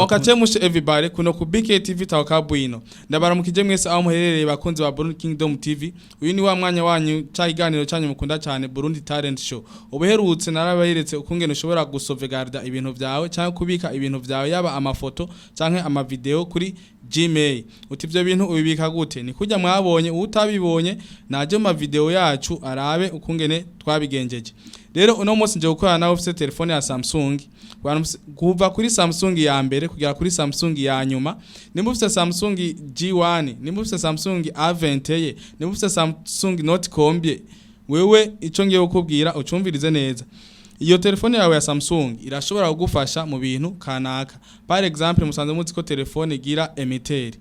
Mwakachemushe everybody kuno ku BK TV tawakabwino. Ndabaramukije mwese aho muherereye, bakunzi ba Burundi Kingdom TV. Uyu ni wa mwanya wanyu ca iganiro cyanyu mukunda cyane, Burundi Talent Show. Ubuherutse narabayeretse ukungene ushobora gusauvegarda ibintu vyawe cyangwa kubika ibintu vyawe, yaba amafoto canke amavideo kuri Gmail. Uti ivyo bintu ubibika gute? Ni kujya mwabonye, utabibonye naje mu video yacu arabe ukungene twabigenjeje. Rero uno munsi nje gukorana nawe ufite telefone ya Samsung. Kuva kuri Samsung ya mbere kugera kuri Samsung ya nyuma. Nimba ufite Samsung G1, nimba ufite Samsung A21, nimba ufite Samsung Note combien, wewe ico ngiye kukubwira ucumvirize neza. Iyo telefone yawe ya Samsung irashobora kugufasha mu bintu kanaka. Par exemple, musanze muzi ko telefone igira émetteur.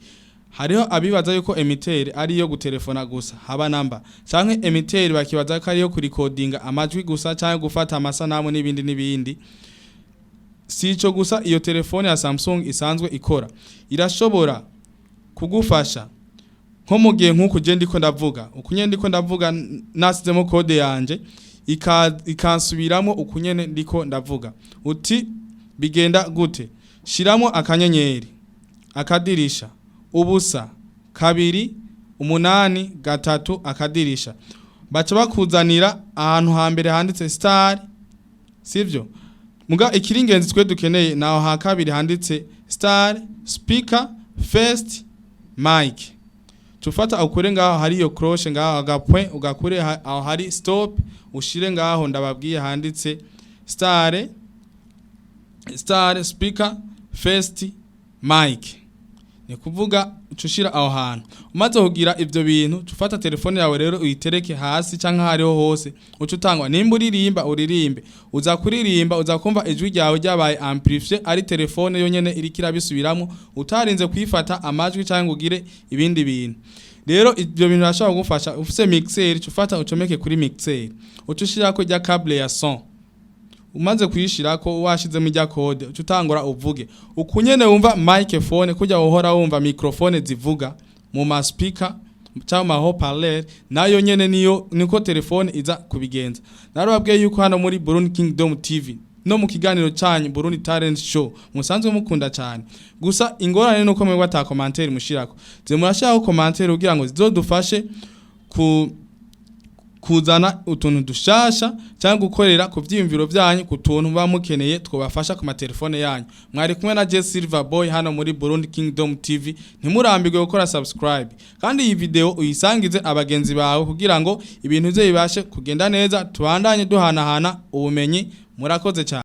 Hariho abibaza yuko émetteur ari iyo gutelefona gusa, haba namba, canke émetteur bakibaza ko ariyo kurikodinga amajwi gusa canke gufata amasanamu n'ibindi n'ibindi. Si ico gusa iyo telefone ya Samsung isanzwe ikora. Irashobora kugufasha nko mu gihe nk'uku je ndiko ndavuga, uku nyene ndiko ndavuga, nasizemo code yanje, ikansubiramo uku nyene ndiko ndavuga. Uti bigenda gute? Shiramo akanyenyeri, akadirisha, ubusa, kabiri, umunani, gatatu, akadirisha. Baca bakuzanira ahantu hambere handitse star, sivyo? Muga ikiri ingenzi twe dukeneye naho ha kabiri handitse star speaker first mic. Tufata ukure ngaho hari iyo cloche, ngaho agapoint, ugakure aho hari stop, ushire ngaho ndababwiye handitse star star speaker first mic. Ni kuvuga ucushira aho hantu. Umaze kugira ivyo bintu, ufata telefone yawe rero uyitereke hasi canke hariho hose, uca utangwa. Nimba uririmba, uririmbe. Uza kuririmba, uza kumva ijwi ryawe ryabaye amplifié, ari telefone yonyene iriko irabisubiramo, utarinze kuyifata amajwi canke ugire ibindi bintu. Rero ibyo bintu birashobora kugufasha. Ufise mixer, uca ufata ucomeke kuri mixer, uca ushirako rya câble ya son. Umaze kuyishirako, washizemo ijya code, uca utangura uvuge ukunyene wumva microphone, kujya uhora wumva microphone zivuga mu ma speaker cyangwa ma haut-parleur, nayo nyene niyo niko telefone iza kubigenza. Narababwiye yuko hano muri Burundi Kingdom TV no mu kiganiro cyanyu Burundi Talent Show musanzwe mukunda cyane gusa, ingorane nuko mwebwe ata commentaire mushirako. Ze murashiraho commentaire kugira ngo zizodufashe ku kuzana utuntu dushasha cyangwa gukorera ku vyiyumviro vyanyu, ku tuntu muba mukeneye twobafasha ku matelefone yanyu. Mwari kumwe na Jess Silver Boy hano muri Burundi Kingdom TV. Ntimurambirwe gukora subscribe, kandi iyi video uyisangize abagenzi bawe kugira ngo ibintu bye bibashe kugenda neza, tubandanye duhanahana ubumenyi. Murakoze cyane.